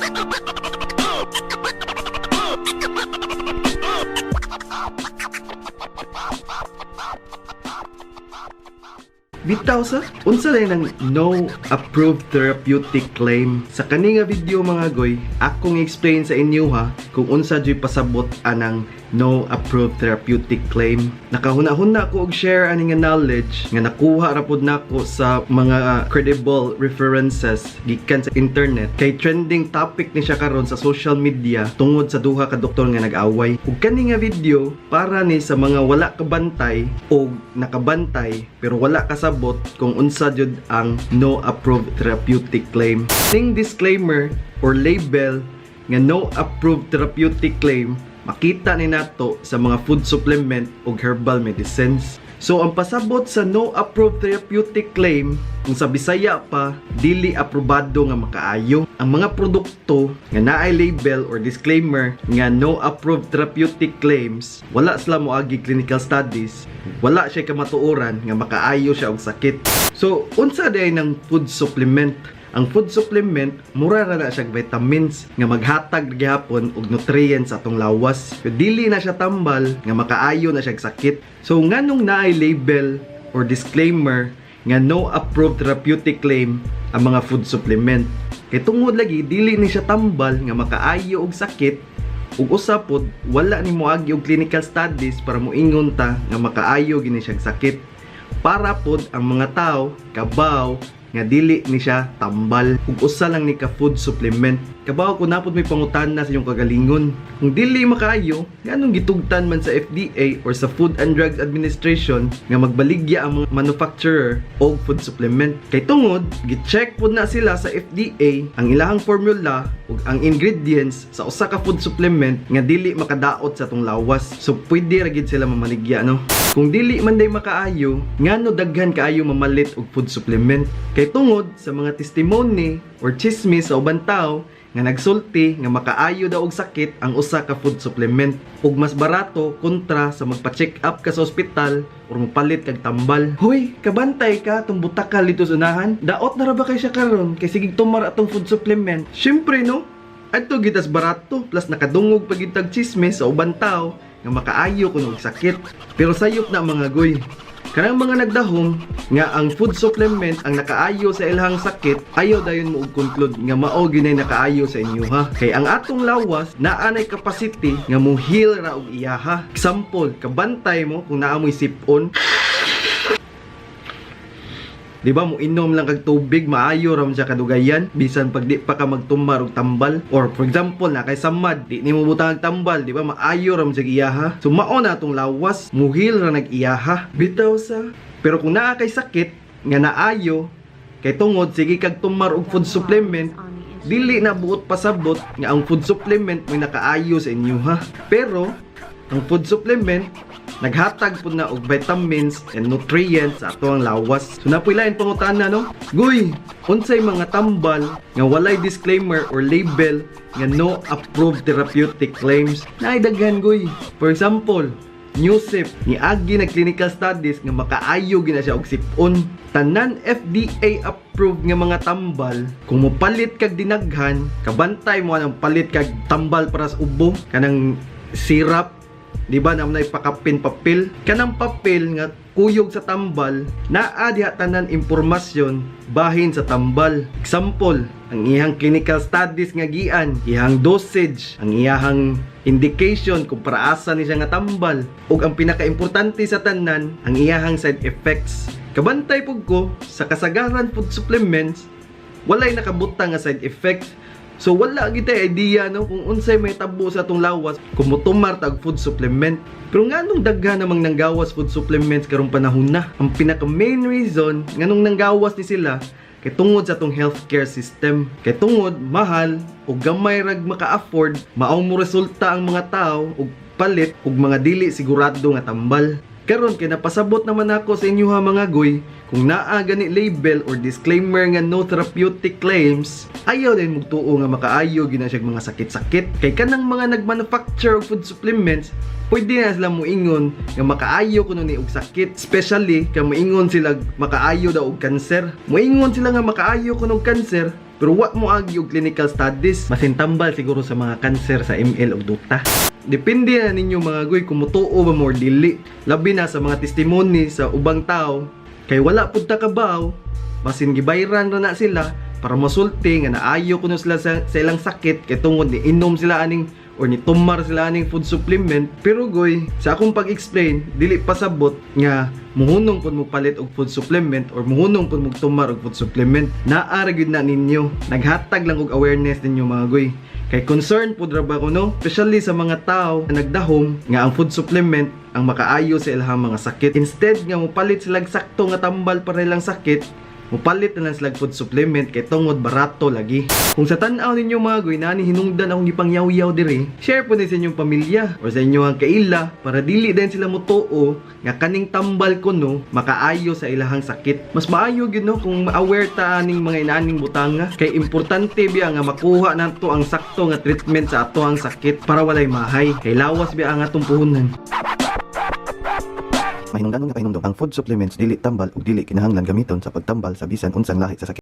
Bitaw sa, unsa diay nang no approved therapeutic claim? Sa kani nga video, mga goy, akong explain sa inyo ha kung unsa juy pasabot anang no approved therapeutic claim. Nakahuna-huna ko og share ani nga knowledge nga nakuha ra pud nako sa mga credible references gikan sa internet kay trending topic ni siya karon sa social media tungod sa duha ka doktor nga nag-away. Ug kani nga video para ni sa mga wala kabantay o nakabantay pero wala kasabot kung unsa jud ang no approved therapeutic claim. Ning disclaimer or label nga no approved therapeutic claim makita ni nato sa mga food supplement ug herbal medicines. So ang pasabot sa no approved therapeutic claim, kung sa Bisaya pa, dili aprobado nga makaayo. Ang mga produkto nga naay label or disclaimer nga no approved therapeutic claims, wala sila moagi clinical studies, wala siya kamatuoran nga makaayo siya og sakit. So unsa diay nang food supplement? Ang food supplement, mura ra na siya vitamins nga maghatag gihapon og nutrients sa atong lawas. Pero dili na siya tambal nga makaayo na siya og sakit. So nganong naay label or disclaimer nga no approved therapeutic claim ang mga food supplement? Kay tungod lagi dili ni siya tambal nga makaayo og sakit ug usa pod, wala ni moagi og clinical studies para moingon ta nga makaayo gini siya og sakit. Para pod ang mga tao kabaw nga dili ni siya tambal ug usa lang ni ka food supplement. Kabaw ko napod may pangutana sa inyong kagalingon. Kung dili makaayo, nganong gitugtan man sa FDA or sa Food and Drugs Administration nga magbaligya ang mga manufacturer og food supplement? Kay tungod gi-check pod na sila sa FDA ang ilahang formula ug ang ingredients sa usa ka food supplement nga dili makadaot sa atong lawas. So pwede ra gid sila mamaligya, no? Kung dili man day makaayo, ngano daghan kaayo mamalit og food supplement? Kay tungod sa mga testimony or chismis sa uban tao nga nagsulti nga makaayo daw og sakit ang usa ka food supplement ug mas barato kontra sa magpa-check up ka sa ospital or mopalit kag tambal. Hoy, kabantay ka tong butakal dito sa unahan. Daot na ra ba kay siya karon kay sige tumar atong food supplement? Syempre, no. Adto gitas barato, plus nakadungog pa gid tag chismis sa uban tao nga makaayo kuno og sakit. Pero sayop na, mga goy. Kanang mga nagdahom nga ang food supplement ang nakaayo sa ilahang sakit, ayaw dayon mo og conclude nga mao ginay nakaayo sa inyo ha. Kay ang atong lawas naa nay capacity nga mo heal ra og iyaha. Example, kabantay mo kung naa mo'y sipon. Di ba mo inom lang kag tubig, maayo ra man siya kadugayan bisan pag di pa ka magtumar og tambal? Or for example, na kay samad, di nimo butang og tambal, di ba maayo ra man siya iyaha? So mao na atong lawas, muhil ra nag iyaha. Bitaw sa. Pero kung naa kay sakit nga naayo kay tungod sige kag tumar og food supplement, dili na buot pasabot nga ang food supplement may nakaayo sa inyo ha. Pero ang food supplement naghatag pud na og vitamins and nutrients sa ato ang lawas. So napoy lain pangutana, no? Guy, unsay mga tambal nga walay disclaimer or label nga no approved therapeutic claims? Naay daghan, guy. For example, Newsip, niagi na clinical studies nga makaayo gina siya og sipon. Tanan FDA approved nga mga tambal, kung mopalit kag dinaghan, kabantay mo ang palit kag tambal para sa ubo, kanang syrup. Di ba naman na ipakapin papel? Kanang papel nga kuyog sa tambal, naa diha tanan impormasyon bahin sa tambal. Example, ang iyang clinical studies nga gian, iyang dosage, ang iyang indication kung para asa ni siya nga tambal, ug ang pinakaimportante sa tanan, ang iyahang side effects. Kabantay pug ko sa kasagaran food supplements, walay nakabutang nga side effects. So wala gid tay idea, no, kung unsay may tabo sa atong lawas kung motumar tag food supplement. Pero nganong daghan namang nanggawas food supplements karong panahon na? Ang pinaka main reason nganong nanggawas ni sila kay tungod sa atong healthcare system. Kay tungod mahal o gamay rag maka-afford, mao mo resulta ang mga tao og palit og mga dili sigurado nga tambal. Karon kay napasabot naman ako sa inyo ha, mga goy, kung naa gani label or disclaimer nga no therapeutic claims, ayaw din mugtuo nga makaayo gina siya mga sakit-sakit. Kay kanang mga nagmanufacture og food supplements, pwede na sila moingon nga makaayo kuno ni og sakit, especially kay moingon sila makaayo daw og cancer. Moingon sila nga makaayo kuno og cancer. Pero wa mo agi og clinical studies. Basin tambal siguro sa mga cancer sa ML ug Dota. Depende na ninyo, mga goy, kung mutuo ba mo or dili. Labi na sa mga testimony sa ubang tao kay wala pud ta kabaw, basin gibayran ra na sila para mosulti nga naayo kuno sila sa ilang sakit kay tungod ni inom sila aning or ni tumar sila aning food supplement. Pero goy, sa akong pag-explain, dili pasabot nga muhunong pud mo palit og food supplement or muhunong pud mo tumar og food supplement. Naa ra gyud na ninyo, naghatag lang og awareness ninyo, mga goy, kay concern pud ra ba ko, no, especially sa mga tao na nagdahom nga ang food supplement ang makaayo sa ilang mga sakit. Instead nga mopalit sila sakto nga tambal para ilang sakit, mupalit na lang sila food supplement kay tungod barato lagi. Kung sa tan-aw ninyo, mga goy, nani hinungdan akong gipangyaw-yaw diri, share po ni sa inyong pamilya or sa inyong kaila para dili din sila motuo nga kaning tambal kuno makaayo sa ilahang sakit. Mas maayo gyud, no, kung aware ta aning mga inaaning butanga kay importante biya nga makuha nato ang sakto nga treatment sa ato ang sakit para walay mahay. Kay lawas biya ang atong puhunan. Mahinungdanon nga pahinumdom, ang food supplements dili tambal ug dili kinahanglan gamiton sa pagtambal sa bisan unsang lahi sa sakit.